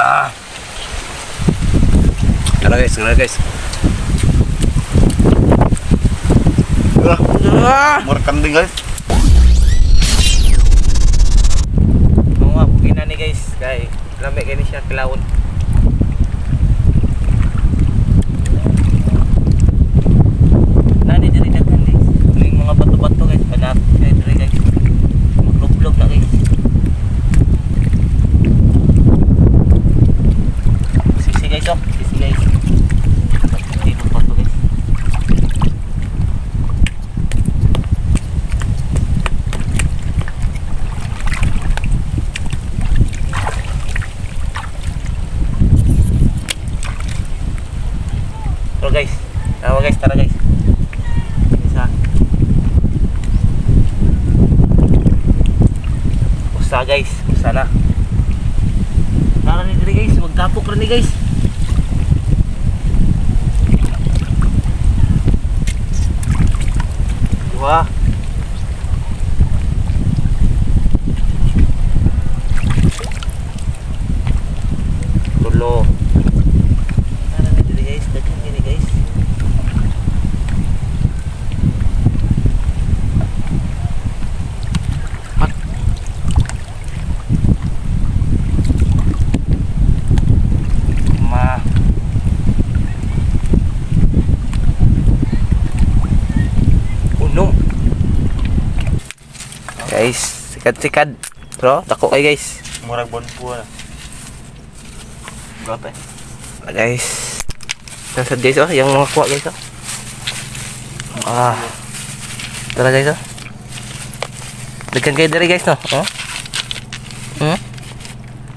Ah. Tara guys, tara guys. Ah! Murag kanding guys. Mga bugina ni guys, kay lami kay ni siya kilawon. Nani diri daghan guys. Yung mga bato-bato guys, panat kay diri guys. Maglublog na guys. Sisi guys oh, sisi guys. Dito bato guys. Tara guys. Tara guys, tara guys. Isa. Usa guys, usa na. Tara ni diri guys, magkapok ra ni guys. Duha. Tulo. Tara ni diri guys, daghan gini guys. Ma. Unom. Guys, sikat-sikat. Bro, dako kay guys. Murag bonpo na. Grabe. Ah, guys. Nasa guys oh, yung mga kuha guys oh. Ah. Tara guys oh. Daghan kayo diri guys no. Oh.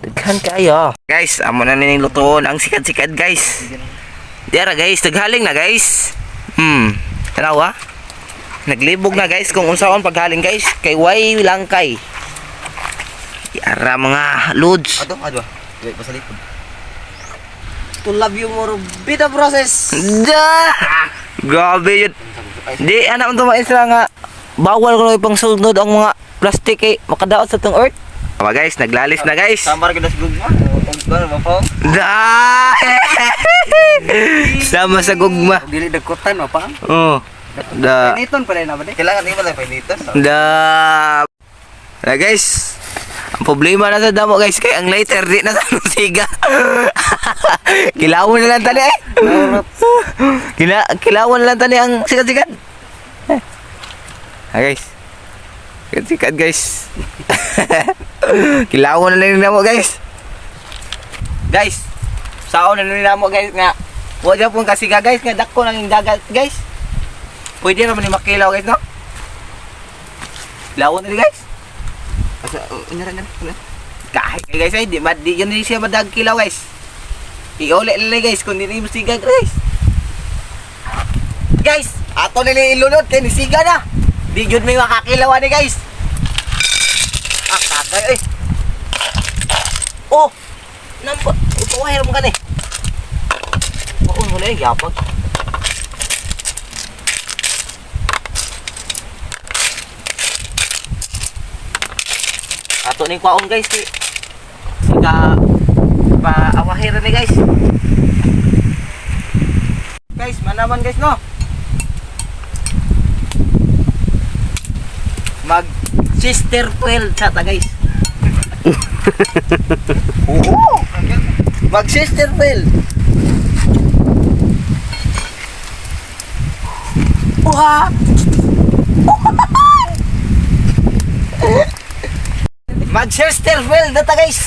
Daghan kayo. Guys, amo na nining lutoon ang sikat-sikat guys. Diara guys, naghaling na guys. Tanawa. Naglibog na guys kung unsaon paghaling guys kay way lang kay. Yara mga loads. Ato, ato. Wait, pasalikod. To love you more, bita process. Da! Grabe yun. Di, anak mo maestra nga. Bawal ko na ipang sunod ang mga plastic eh. Makadaot sa tong earth. Tama guys, naglalis na guys. Samar ka na sa gugma. Ug ba pa? Da! Sama sa gugma. Dili dagkutan mapa. Oh. Da. Piniton pa rin na ba di? Kailangan di ba tayo painitan? Da. Na guys. Ang problema na sa damo guys kay ang lighter di na sa siga. Kilawon na lang tani eh. Kilawon na lang tani ang sikat-sikat. Eh. Ah guys. Sikat-sikat guys. Kilawon na lang namo guys. Guys, saon na lang namo guys nga. Wa gyapon kasiga guys nga dako nang yung dagat guys. Pwede naman ni makilaw guys no? Lawon na ni guys. Asa, unyara na. Kahit kay guys ay di mad di yun siya madag kilaw guys. Iuli na lang, guys kung di na yung siga guys. Guys, ato nila ilunod kay nisiga na. Di jud may makakilaw ani guys. Ah, kagay eh. Oh, nambot. Upawaher mo kani. Oo, wala yung yapag. Ato ni kwaon guys kay siga paawahira ni guys. Guys, manaman guys no. Mag sister fuel sa ta guys. Oo. Mag sister fuel. Uha. Mag sister fuel na ta guys.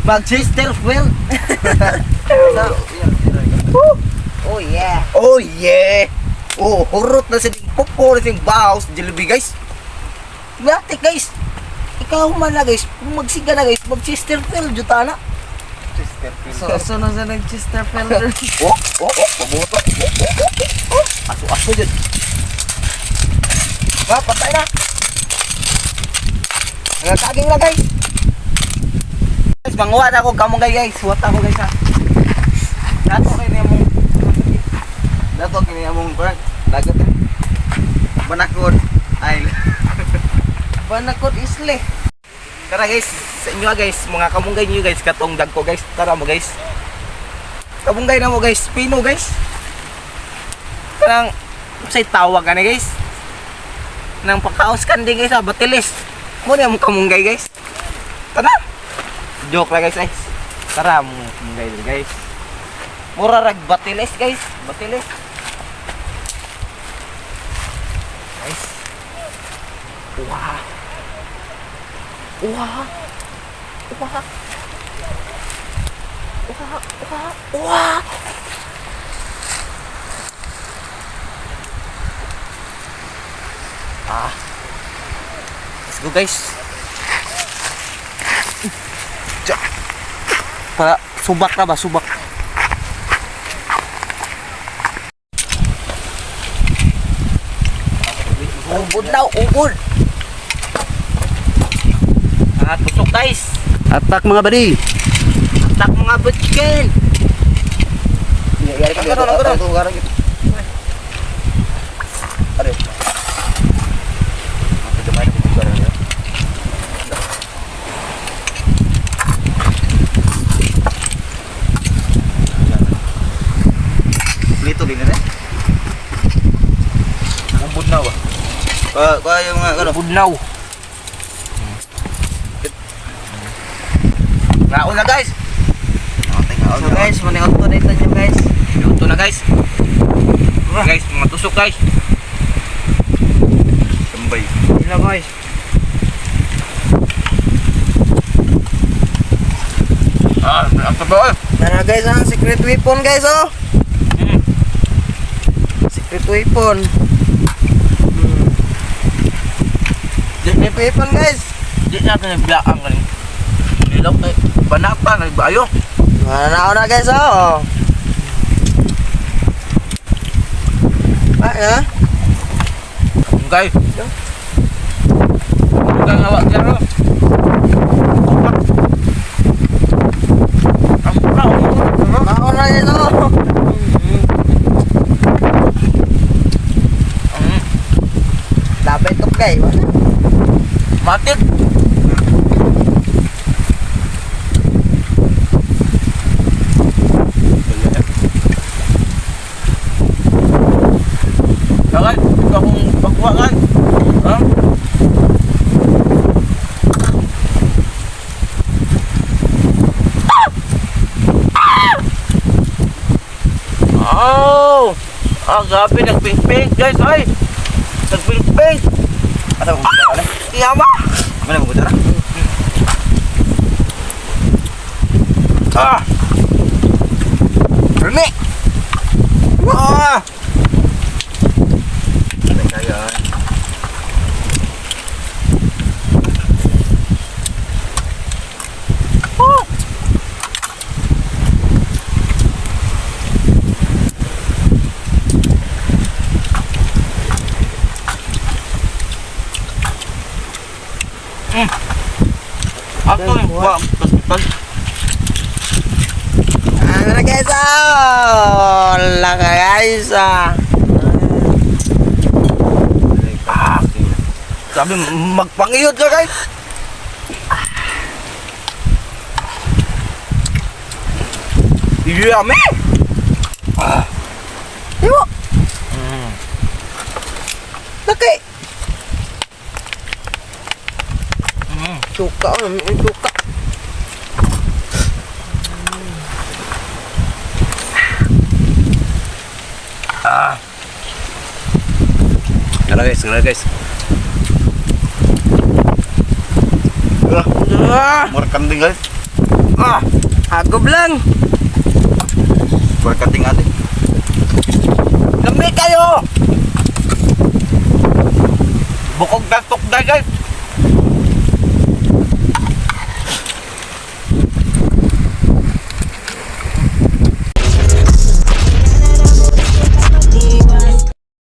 Mag sister fuel. Oh yeah. Oh yeah! Oh, hurot na sa ding pupo na sing bahaw sa Jollibee guys. Ngati guys. Ikaw man na guys, kung magsiga na guys, mag Chesterfield jud ta na. So so na sa nag Chesterfield. Oh, pabuto. Oh. Aso-aso jud. Ma, patay na. Mga kaging na guys. Guys, manguha na ako kamunggay guys. Huwat ako guys ha. Dato kay niya mong Dato kay niya mong parang dagat. Banakod. Ay. Banakot isle. Tara guys, sa inyo ah, guys, mga kamunggay niyo guys, katong dagko guys. Tara mo guys. Kamunggay na mo guys, pino guys. Kanang say tawag ani guys. Nang pagkaos kanding guys, ah, batilis. Mo na mo kamunggay guys. Tara. Joke lang guys, guys. Tara mo kamunggay diri, guys. Mura rag batilis guys, batilis. Guys. Wow. Wah. Wah. Wah. Wah. Wah. Ah. Let's go guys. Tsa. Para subak na ba? Subak. Ubod daw, ubod. Ah, tusok guys. Attack mga buddy. Attack mga butchiken. Ang karon, ang karon. Are. Gamay na ko karon. Lito din na. Ubod na ba? Kuha, kuha yung mga ano. Ubod now. Nauna guys. So guys, maniot ko dito nyo guys. Luto na guys. Guys, mga tusok guys. Tambay. Sila guys. Ah, ang totoo. Tara guys, ang secret weapon guys oh. Secret weapon. Secret weapon guys. Di natin nagbilaang kanin. Nilaw kay banata nagbayo. Mananaw na guys oh. Ah, ha? Okay. Hanggang awak dyan oh. Ang mura, oh. Maon na guys oh. Labay top guys. Matik. Kakay, ito akong pagkuha kan. Ha? Oh! Ah, grabe, nagpink-pink guys, ay! Nagpink-pink! Asa mo kutsara? Yama! Mana mo kutsara? Ah! Rene! Ah! Patay kaya. Ako yung buwang hospital. Ano na guys oh. Laka guys ah. Ah! Sabi, magpangiyod ka guys! Yummy! Iwo. Laki. Suka oh, may suka. Ah! Tara guys, tara guys. Ah! Murag kanding guys. Ah! Hagob lang. Murag kanding ate. Lamig kayo! Bukog na tukda guys!